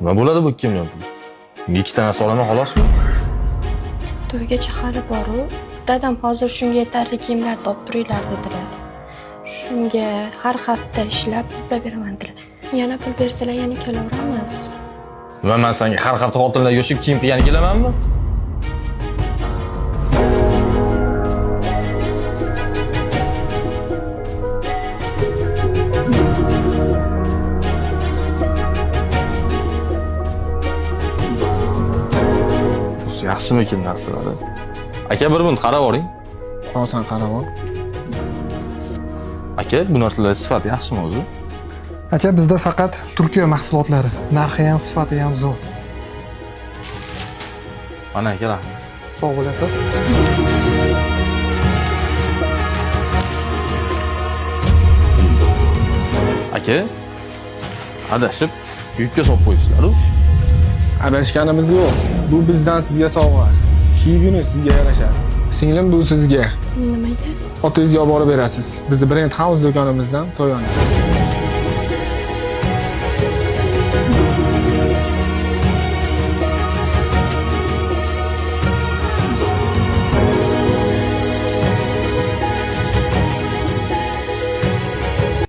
Nima bo'ladi bu 2 million pul? Bunga ikkita narsa olaman xolosmi? To'ygacha hali boru. Dadam hozir shunga yetarli kiyimlar topib turinglar dedilar. Shunga har hafta ishlab to'plab beraman dedilar. Yana pul bersalar yana kelaveramiz. Nima man senga har hafta xotinlarga yoshib kiyim qilgani kelamanmi? Yaxshimikin narsalari? Aka, bir minut qarab oling. Oson qarab ol. Aka, bu narsalar sifati yaxshimi o'zi? Aka, bizda faqat Turkiya mahsulotlari. Narxi ham, sifati ham zo'r. Mana aka, rahmat. Sog' bo'lasiz. Aka, adashib yukka solib qo'yibsizlar-u. Adashganimiz yo'q. Bu bizdan sizga sovg'a. Kiyib yuring, sizga yarashadi. Singlim, bu sizga. Nimaga? Otangizga olib borib berasiz. Bizni Brand House do'konimizdan to'y oling.